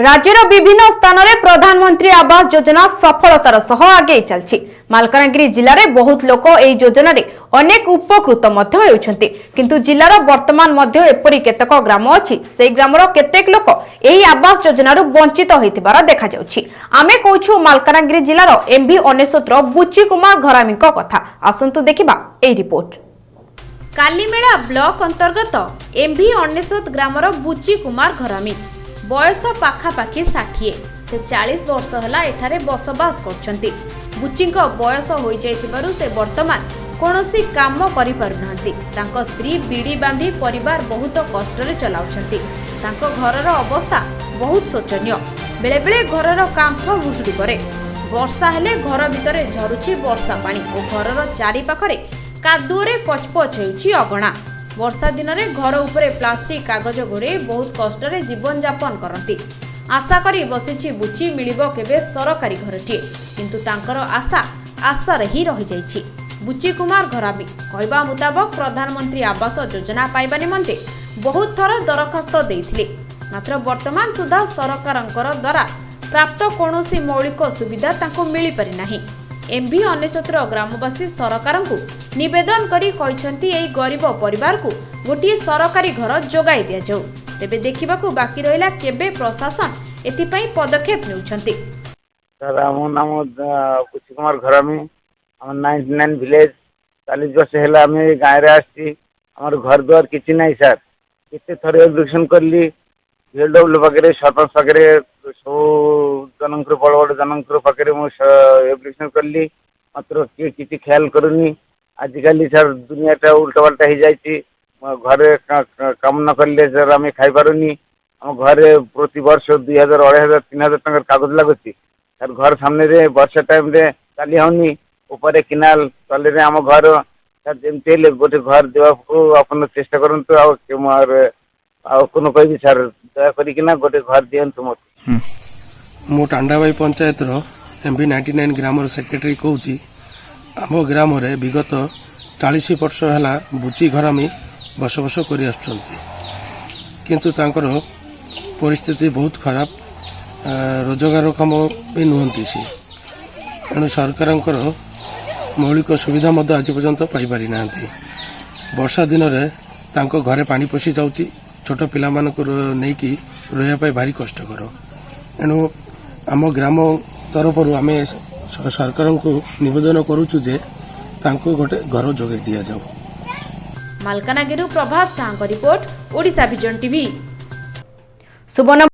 ରାଜ୍ୟର ବିଭିନ୍ନ ସ୍ଥାନରେ ପ୍ରଧାନମନ୍ତ୍ରୀ ଆବାସ ଯୋଜନା ସଫଳତାର ସହ ଆଗେଇ ଚାଲିଛି। ମାଲକାନଗିରି ଜିଲ୍ଲାରେ ବହୁତ ଲୋକ ଏହି ଯୋଜନାରେ ଅନେକ ଉପକୃତ ମଧ୍ୟ ହେଉଛନ୍ତି। କିନ୍ତୁ ଜିଲ୍ଲାର ବର୍ତ୍ତମାନ ମଧ୍ୟ ଏପରି କେତେକ ଗ୍ରାମ ଅଛି, ସେହି ଗ୍ରାମର କେତେକ ଲୋକ ଏହି ଆବାସ ଯୋଜନାରୁ ବଞ୍ଚିତ ହୋଇଥିବାର ଦେଖାଯାଉଛି। ଆମେ କହୁଛୁ ମାଲକାନଗିରି ଜିଲ୍ଲାର ଏମଭି 99ର ବୁଚି କୁମାର ଘରାମୀଙ୍କ କଥା। ଆସନ୍ତୁ ଦେଖିବା ଏହି ରିପୋର୍ଟ। କାଲିମେଳା ବ୍ଲକ ଅନ୍ତର୍ଗତ ଏମ୍ଭି 99 ଗ୍ରାମର ବୁଚି କୁମାର ଘରାମୀ, ବୟସ ପାଖାପାଖି 60। ସେ 40 ବର୍ଷ ହେଲା ଏଠାରେ ବସବାସ କରୁଛନ୍ତି। ବୁଚିଙ୍କ ବୟସ ହୋଇଯାଇଥିବାରୁ ସେ ବର୍ତ୍ତମାନ କୌଣସି କାମ କରିପାରୁନାହାନ୍ତି। ତାଙ୍କ ସ୍ତ୍ରୀ ବିଡ଼ି ବାନ୍ଧି ପରିବାର ବହୁତ କଷ୍ଟରେ ଚଲାଉଛନ୍ତି। ତାଙ୍କ ଘରର ଅବସ୍ଥା ବହୁତ ଶୋଚନୀୟ। ବେଳେବେଳେ ଘରର କାନ୍ଥ ଭୁଶୁଡ଼ି ପଡ଼େ। ବର୍ଷା ହେଲେ ଘର ଭିତରେ ଝରୁଛି ବର୍ଷା ପାଣି ଓ ଘରର ଚାରିପାଖରେ କାଦୁଅରେ ପଚପଚ ହେଉଛି ଅଗଣା। ବର୍ଷା ଦିନରେ ଘର ଉପରେ ପ୍ଲାଷ୍ଟିକ କାଗଜ ଘୋଡ଼େଇ ବହୁତ କଷ୍ଟରେ ଜୀବନଯାପନ କରନ୍ତି। ଆଶା କରି ବସିଛି ବୁଚି, ମିଳିବ କେବେ ସରକାରୀ ଘରଟିଏ। କିନ୍ତୁ ତାଙ୍କର ଆଶା ଆଶାରେ ହିଁ ରହିଯାଇଛି। ବୁଚି କୁମାର ଘରାମୀ କହିବା ମୁତାବକ, ପ୍ରଧାନମନ୍ତ୍ରୀ ଆବାସ ଯୋଜନା ପାଇବା ନିମନ୍ତେ ବହୁତ ଥର ଦରଖାସ୍ତ ଦେଇଥିଲେ। ମାତ୍ର ବର୍ତ୍ତମାନ ସୁଦ୍ଧା ସରକାରଙ୍କର ଦ୍ୱାରା ପ୍ରାପ୍ତ କୌଣସି ମୌଳିକ ସୁବିଧା ତାଙ୍କୁ ମିଳିପାରିନାହିଁ। ଏମ୍ଭି 99ର ଗ୍ରାମବାସୀ ସରକାରଙ୍କୁ ନିବେଦନ କରି କହିଛନ୍ତି, ଏହି ଗରିବ ପରିବାରକୁ ଗୋଟିଏ ସରକାରୀ ଘର ଯୋଗାଇ ଦିଆଯାଉ। ତେବେ ଦେଖିବାକୁ ବାକି ରହିଲା, କେବେ ପ୍ରଶାସନ ଏଥିପାଇଁ ପଦକ୍ଷେପ ନେଉଛନ୍ତି। ସାର୍, ଆମ ନାମ ବୁଚି କୁମାର ଘରାମୀ। ଆମ 99 ଭିଲେଜ୍। 40 ବର୍ଷ ହେଲା ଆମେ ଏ ଗାଁରେ ଆସିଛି। ଆମର ଘର ଦ୍ୱାର କିଛି ନାହିଁ ସାର୍। କେତେ ଥର ଆପ୍ଲିକେସନ୍ କଲି ଭିଏଲ୍ଡବ୍ଲ୍ୟୁ ପାଖରେ, ସରପଞ୍ଚ ପାଖରେ, ସବୁ ଜଣଙ୍କର, ବଡ଼ ବଡ଼ ଜଣଙ୍କର ପାଖରେ ମୁଁ ଆପ୍ଲିକେସନ୍ କଲି। ମାତ୍ର କିଏ କିଛି ଖିଆଲ କରୁନି। ଆଜିକାଲି ସାର୍, ଦୁନିଆଟା ଉଲ୍ଟାପାଲ୍ଟା ହେଇଯାଇଛି। ଘରେ କାମ ନ କଲେ ସାର୍, ଆମେ ଖାଇପାରୁନି। ଆମ ଘରେ ପ୍ରତିବର୍ଷ 2000, 2500, 3000 ଟଙ୍କାର କାଗଜ ଲାଗୁଛି ସାର୍। ଘର ସାମ୍ନାରେ ବର୍ଷା ଟାଇମ୍ରେ ଚାଲି ହେଉନି। ଉପରେ କେନାଲ, ତଳରେ ଆମ ଘର। ସାର୍, ଯେମିତି ହେଲେ ଗୋଟେ ଘର ଦେବାକୁ ଆପଣ ଚେଷ୍ଟା କରନ୍ତୁ। ଆଉ ମୋର ଆଉ କ'ଣ କହିବି ସାର୍? ଦୟା କରିକିନା ଗୋଟେ ଘର ଦିଅନ୍ତୁ ମୋତେ। ମୁଁ ଟାଣ୍ଡାବାଇ ପଞ୍ଚାୟତର ଏମ୍ ଭି 99 ଗ୍ରାମର ସେକ୍ରେଟାରୀ କହୁଛି। ଆମ ଗ୍ରାମରେ ବିଗତ 40 ବର୍ଷ ହେଲା ବୁଚି ଘରାମୀ ବସବାସ କରି ଆସୁଛନ୍ତି। କିନ୍ତୁ ତାଙ୍କର ପରିସ୍ଥିତି ବହୁତ ଖରାପ। ରୋଜଗାରକ୍ଷମ ବି ନୁହନ୍ତି ସେ। ଏଣୁ ସରକାରଙ୍କର ମୌଳିକ ସୁବିଧା ମଧ୍ୟ ଆଜି ପର୍ଯ୍ୟନ୍ତ ପାଇପାରିନାହାନ୍ତି। ବର୍ଷା ଦିନରେ ତାଙ୍କ ଘରେ ପାଣି ପଶି ଯାଉଛି। ଛୋଟ ପିଲାମାନଙ୍କୁ ନେଇକି ରହିବା ପାଇଁ ଭାରି କଷ୍ଟକର। ଏଣୁ ଆମ ଗ୍ରାମ ତରଫରୁ ଆମେ ସରକାରଙ୍କୁ ନିବେଦନ କରୁଛୁ ଯେ ତାଙ୍କୁ ଗୋଟେ ଘର ଯୋଗାଇ ଦିଆଯାଉ। ମାଲକାନଗିରିରୁ ପ୍ରଭାତ ସାହାଙ୍କ ରିପୋର୍ଟ, ଓଡ଼ିଶା ଭିଜନ ଟିଭି। ସୁବର୍ଣ୍ଣ।